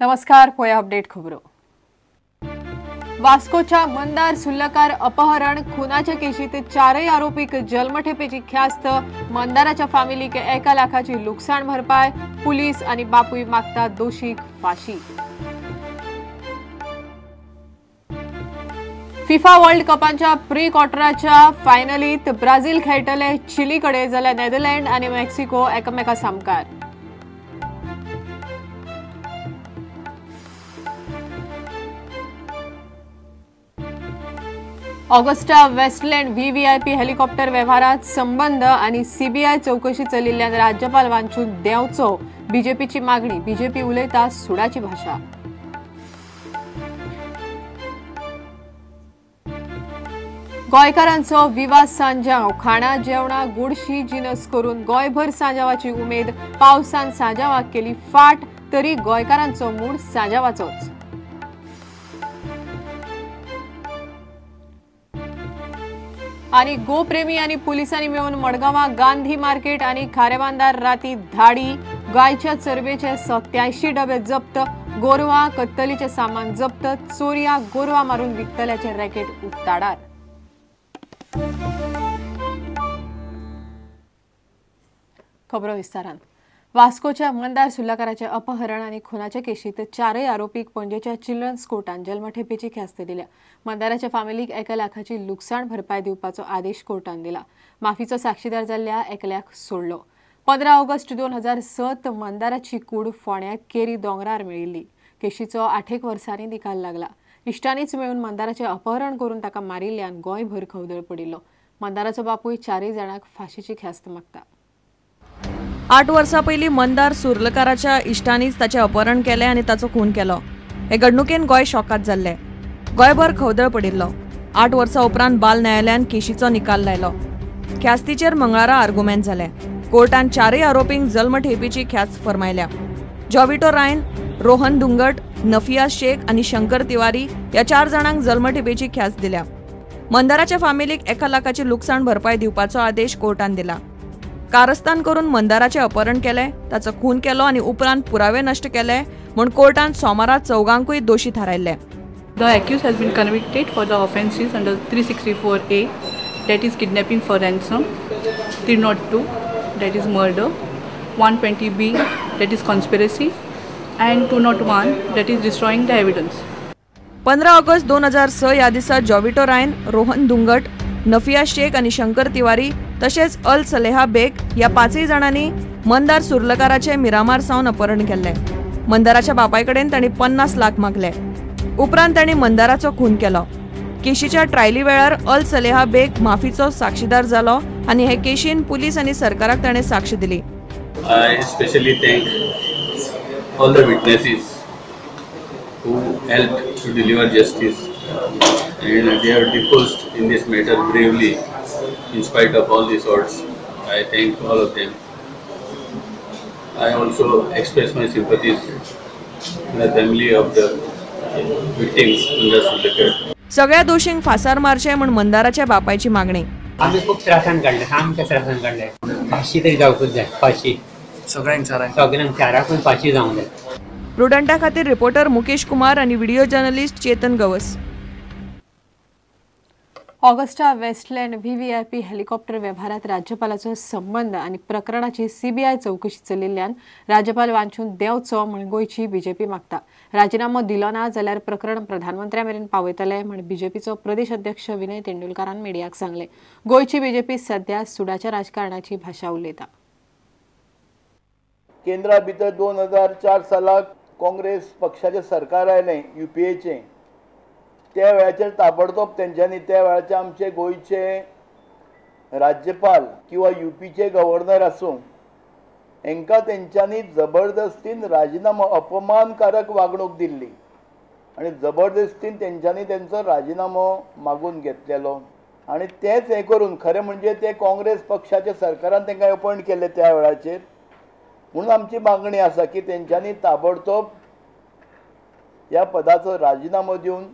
नमस्कार, पळया अपडेट खबरो. वास्कोच्या मंदार सुर्लकार अपहरण खुनाच्या केशीत चारय आरोपीक जन्मठेपेची ख्यास्त. मंदाराच्या फामिलीक 1 लाखाची लुकसाण भरपाय. पुलीस आणि बापूय मागता दोषीक फाशी. फिफा वर्ल्ड कपांच्या प्री क्वॉर्टराच्या फायनलीत ब्राझील खेळटले चिलीकडे, जाल्यार नेदरलँड आणि मेक्सिको एकामेका सामकार. ऑगस्टा वेस्टलँड व्हीव्हीआयपी हेलिकॉप्टर व्यवहारात संबंध आणि सीबीआय चौकशी चलिल्ल्यान राज्यपाल वांचून देंवचो, बीजेपीची मागणी. बीजेपी उलयता सुडाची भाषा. गोंयकारांचो विवा सांजाव, खाणा जेवणा गोडशी जिनस करून गोंयभर सांजावाची उमेद. पावसान सांजावाक केली फाट, तरी गोंयकारांचो मूड सांजावाचोच. आणि गोप्रेमी आणि पोलिसांनी मिळून मडगांवा गांधी मार्केट आणि खारेबांदार राती धाडी. गायच्या चरबेचे 87 डबे जप्त. गोरवा कत्तलीचे सामान जप्त. चोरया गोरवा मारून विकतल्याचे रॅकेट उक्ताडार. खबरो विस्तारान. वास्कोच्या मंदार सुर्लकाराचे अपहरण आणि खुनाच्या केशीत चारय आरोपीक पणजेच्या चिल्ड्रन्स कोर्टान जन्मठेपेची ख्यास्त दिल्या. मंदाराच्या फामिलीक 1 लाखाची लुकसाण भरपाय दिवपाचो आदेश कोर्टान दिला. माफीचो साक्षीदार जाल्ल्या एकल्याक सोडलो. 15 ऑगस्ट 2007 मंदाराची कूड फोण्या केरी दोंगरार मेळिल्ली. केशीचो 8 वर्सांनी निकाल लागला. इश्टांनीच मेळून मंदाराचें अपहरण करून ताका मारिल्ल्यान गोंयभर खवदळ पडिल्लो. मंदाराचो बापूय चारय जाणांक फाशीची ख्यास्त मागता. 8 वर्सां पयलीं मंदार सुर्लकाराच्या इश्टांनीच ताचें अपहरण केलें आनी ताचो खून केलो. हे घडणुकेन गोंय शॉकात जाल्लें. गोंयभर खवदळ पडिल्लो. 8 वर्सां उपरांत बाल न्यायालयान केशीचो निकाल लायलो. ख्यास्तीचेर मंगळारा आर्गुमेंट जालें. कोर्टान चारय आरोपींक जल्मठेपीची ख्यास्त फर्मायल्या. जॉविटो रायन, रोहन धुंगट, नफिया शेख आनी शंकर तिवारी ह्या 4 जाणांक जल्मठेपेची ख्यास्त दिल्या. मंदाराच्या फामिलीक 1 लाखाची लुकसाण भरपाय दिवपाचो आदेश कोर्टान दिला. कारस्थान करून मंदाराचें अपहरण केलें, ताचो खून केलो आनी उपरांत पुरावे नश्ट केले म्हूण कोर्टान सोमारा चौगांकूय दोशी थारायल्ले. The accused has been convicted for the offences under 364A, that is kidnapping for ransom, 302, that is murder, 120B, that is conspiracy, and 201, that is destroying the evidence. 15 August 2006 ह्या दिसा जॉविटो रायन, रोहन धुंगट, नफिया शेख आनी शंकर तिवारी तशेंच अल सलेहा बेग ह्या 5 जाणांनी मंदार सुर्लकाराचें मिरामार सावन अपहरण केल्लें. मंदाराच्या बापाय कडेन तांणी 50 लाख मागले. उपरांत तांणी मंदाराचो खून केलो. केशीच्या ट्रायली वेळार अल सलेहा बेग माफीचो साक्षीदार जालो आनी हे केशीन पुलीस आनी सरकाराक ताणें साक्ष दिली. I specially thank all the witnesses who helped to deliver justice and they have deposed in this matter bravely in spite of all these odds. I thank all of them. I also express my sympathies to the family of the victims Mandar Surlekar. सगळ्या दोषींक फासार मारचे म्हूण मंदाराच्या बापायची मागणी. आमी खूब त्रासान काडले, सामके त्रासान काडले. फाशी तरी जावकूच जाय, फाशी सगळ्यांक सगळ्यांक चाराकूय फाशी जावंक जाय. प्रुडंटा खातीर रिपोर्टर मुकेश कुमार आनी video journalist Chetan Gawas. Agusta Westland VVIP helicopter व्यवहारात राज्यपालाचो संबंध आणि प्रकरणाची सीबीआय चौकशी चलिल्ल्यान राज्यपाल वांचून देंवचो म्हूण गोंयची बीजेपी मागता. राजीनामो दिलो ना जाल्यार प्रकरण प्रधानमंत्र्या मेरेन पावयतले म्हूण बीजेपीचो प्रदेश अध्यक्ष विनय तेंडुलकारान मिडियाक सांगलें. गोंयची बीजेपी सध्या सुडाच्या राजकारणाची भाशा उलयता. केंद्रा भितर 2004 सालाक काँग्रेस पक्षाचें सरकार आयलें, युपीएचें. त्या वेळाचेर ताबडतोब तेंच्यांनी त्या वेळाचे आमचे गोंयचे राज्यपाल किंवा युपीचे गव्हर्नर आसूं, हेंकां तेंच्यांनी जबरदस्तीन राजिनामो, अपमानकारक वागणूक दिल्ली आनी जबरदस्तीन तेंच्यांनी तेंचो राजिनामो मागून घेतलेलो. आनी तेंच हें करून खरें म्हणजे ते काँग्रेस पक्षाच्या सरकारान तेंकां अपॉयंट केल्ले त्या वेळाचेर. म्हणून आमची मागणी आसा की तेंच्यांनी ताबडतोब ह्या पदाचो राजिनामो दिवन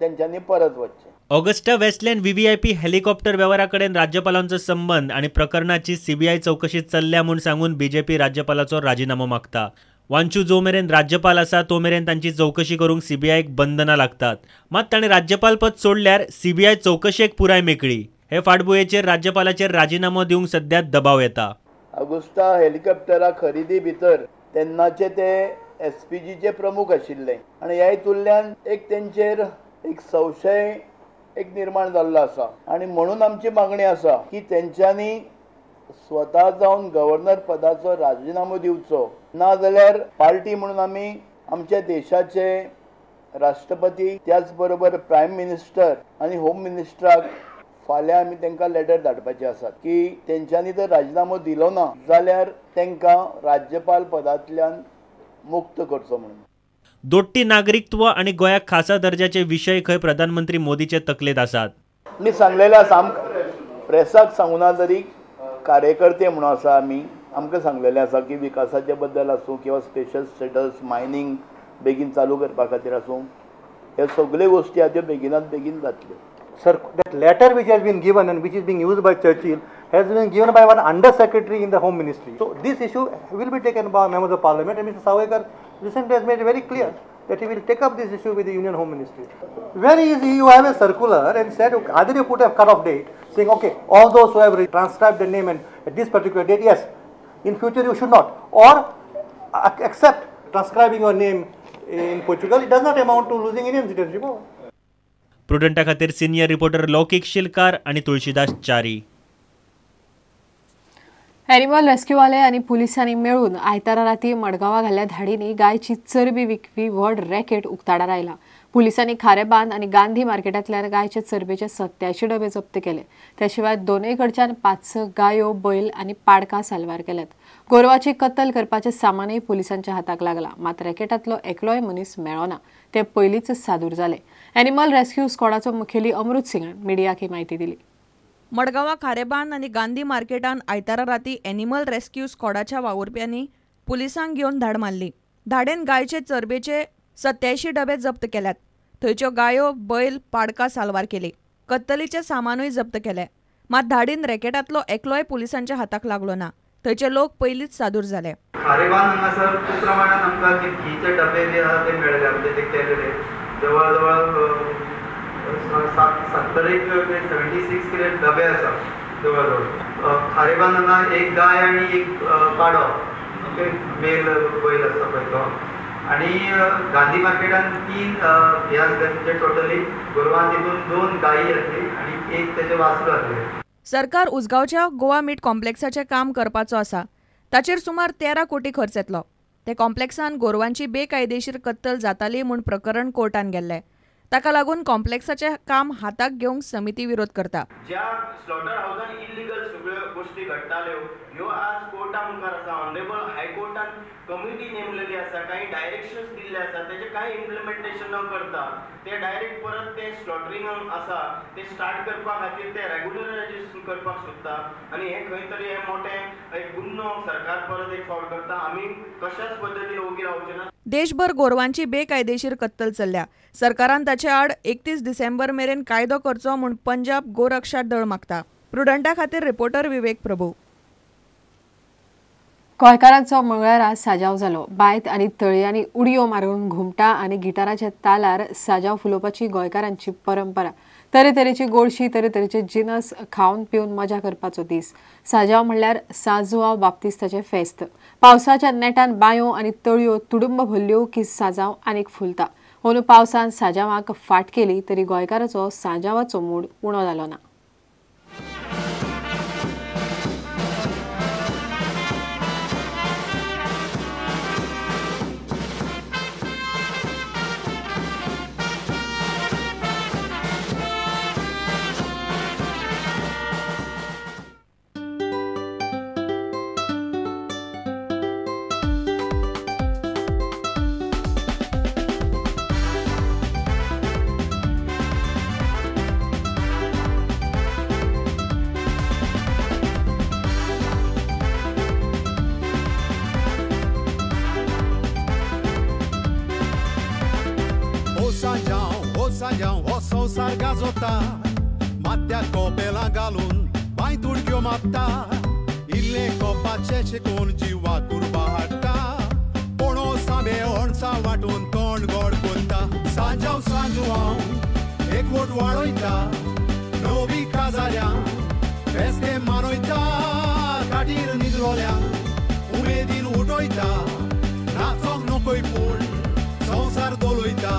तेंच्यांनी परत वचचें. ऑगस्टा वेस्टलँड व्हीव्हीआयपी हेलिकॉप्टर व्यवहारा कडेन राज्यपालांचो संबंध आनी प्रकरणाची सीबीआय चौकशी चल्ल्या म्हूण सांगून बीजेपी राज्यपालाचो राजिनामो मागता. वांचू जो मेरेन राज्यपाल आसा तो मेरेन तांची चवकशी करूंक सीबीआयक बंधनां लागतात. मात ताणें राज्यपाल पद सोडल्यार सीबीआय चवकशेक पुराय मेकळी. हे फाटभुंयेचेर राज्यपालाचेर राजिनामो दिवंक सध्या दबाव येता. अगुस्ता हेलिकॉप्टरा खरेदी भितर तेन्नाचे ते एसपीजीचे प्रमुख आशिल्ले आनी ह्या हितूंतल्यान एक तेंचेर एक संशय एक निर्माण जाल्लो आसा आनी म्हणून आमची मागणी आसा की तेंच्यांनी स्वता जावन गव्हर्नर पदाचो राजिनामो दिवचो, ना जाल्यार पार्टी म्हणून आमी आमच्या देशाचे राष्ट्रपती त्याच बरोबर प्रायम मिनिस्टर आनी होम मिनिस्टराक फाल्यां आमी तांकां लेटर धाडपाचे आसात की तेंच्यांनी जर राजिनामो दिलो ना जाल्यार तांकां राज्यपाल पदांतल्यान मुक्त करचो म्हणून. दोट्टी नागरिकत्व आनी गोंयाक खासा दर्जाचे विशय खंय प्रधानमंत्री मोदीचे तकलेंत आसात. मी सांगलेले आसा, आमकां प्रेसाक सांगूना तरी कार्यकर्ते म्हणून आसा आमी, आमकां सांगलेले आसा की विकासाचे बद्दल आसूं किंवा स्पेशल स्टेटस मायनींग बेगीन चालू करपा खातीर आसूं, ह्यो सगल्यो गोश्टी आहा त्यो बेगिनात बेगीन जातल्यो. Sir, that letter which has been given and which is being used by Churchill has been given by one under secretary in the Home Ministry. So this issue will be taken by members of Parliament, and Mr. Sawaikar recently has made it very clear that he will take up this issue with the Union Home Ministry. Very easy, you have a circular and said, okay, either you put a cut-off date saying, okay, all those who have transcribed their name and at this particular date, yes, in future you should not, or accept transcribing your name in Portugal. It does not amount to losing Indian citizenship. प्रुडंटा खातीर senior reporter लौकिक शिलकार आनी Tulsidas Chari. Animal रेस्क्यूवाले आनी पुलिसांनी मेळून आयतारा राती मडगांवा घाल्ल्या धाडींनी गायची चरबी विकपी व्हड रॅकेट उक्ताडार आयला. पुलिसांनी खारेबांद आनी गांधी मार्केटांतल्यान गायचे चरबेचे 87 डबे जप्त केले. त्या शिवाय दोनूय कडच्यान 5-6 गायो, बैल आनी पाडकां साल्वार केल्यात. गोरवाची कत्तल करपाचें सामानूय पुलिसांच्या हाताक लागला. मात रॅकेटांतलो एकलोय मनीस मेळ्ळो ना. ते पयलींच सादूर जाले. एनिमल रेस्क्यू स्क्वॉडाचो मुखेली अमृत सिंगान मिडियाक ही म्हायती दिली. मडगांवा खारेबांद आनी गांधी मार्केटान आयतारा राती एनिमल रेस्क्यू स्क्वॉडाच्या वावुरप्यांनी पुलिसांक घेवन धाड मारली. धाडेन गायचे चरबेचे 87 डबे जप्त केल्यात. थंयच्यो गायो, बैल, पाडकां साल्वार केली. कत्तलीचें सामानूय जप्त केलें. मात धाडीन रॅकेटांतलो एकलोय पुलिसांच्या हाताक लागलो ना. थंयचे लोक पयलींच सादूर जाले. खारेबांद हांगासर खूब प्रमाणान आमकां जे घीचे डबे जे आसा ते मेळ्ळे, म्हणजे ते केलेले जवळ जवळ 70 76 कितें डबे आसा जवळ जवळ. खारेबांद हांगा एक गाय आनी एक पाडो, ओके, मेल बैल आसा पळय तो, आनी गांधी मार्केटान 3 हे आसले, म्हणजे टोटली गोरवां तितून 2 गायी आसली आनी एक तेजे वासरू आसलें. सरकार उसगांवच्या गोवा मीट कॉम्प्लेक्साचें काम करपाचो आसा. ताचेर सुमार 13 कोटी खर्च येतलो. ते कॉम्प्लेक्सान गोरवांची बेकायदेशीर कत्तल जाताली म्हूण प्रकरण कोर्टान गेल्लें. ताका लागून कॉम्प्लेक्साचें काम हाताक घेवंक समिती विरोध करता. ज्या स्लॉटर हावसान इलिगल सगळ्यो गोश्टी घडटाल्यो ह्यो आज कोर्टा मुखार आसा. ऑनरेबल हायकोर्टान कमिटी नेमलेली आसा, कांय डायरेक्शन्स दिल्ले आसा, तेजें कांय इम्प्लिमेंटेशन न करता ते डायरेक्ट परत ते स्लॉटरींग आसा ते स्टार्ट करपा खातीर ते रेगुलरायजेशन करपाक सोदता आनी हें खंय तरी हें मोटें एक गुन्नो सरकार परत एक फावट करता. आमी कशाच पद्दतीन ओगी रावचे ना. देशभर गोरवांची बेकायदेशीर कत्तल चल्ल्या. सरकारान ताचे आड 31 डिसेंबर मेरेन कायदो करचो म्हूण पंजाब गोरक्षा दळ मागता. प्रुडंटा खातीर रिपोर्टर विवेक प्रभू. गोंयकारांचो मंगळारा साजाव जालो. बांयत आनी तळयांनी उडयो मारून घुमटा आनी गिटाराच्या तालार साजाव फुलोवपाची गोंयकारांची परंपरा. तरेतरेची गोडशी, तरेतरेचे जिनस खावन पिवन मजा करपाचो दीस. साजाव म्हणल्यार साजुआव बाप्तिस्ताचें फेस्त. पावसाच्या नेटान बांयो आनी तळयो तुडुंब भरल्यो की साजाव आनीक फुलता. अंदू पावसान साजावाक फाट केली तरी गोंयकाराचो साजावाचो मूड उणो जालो ना. संवसार गाजोता माथ्याक कोपेलां घालून बांयत उडक्यो मारता, इल्ले कोपाचें शिकून जिवा कुरबा हाडटा, पूण आंबे ओणसा वांटून तोंड गोड कोत्ता. सांजाव सांजवाव एकवट वाडयता, नवी काजाऱ्यां फेस्ते मानयता, खाटीर निद्रोल्या उमेदीन उठयता, नाचोंक नकोय पूण संवसार दवरयता.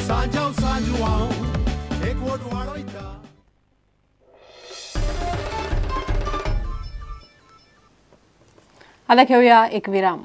सांजाव सांजवाव एकवट वाडयता. आता घेऊया एक विराम.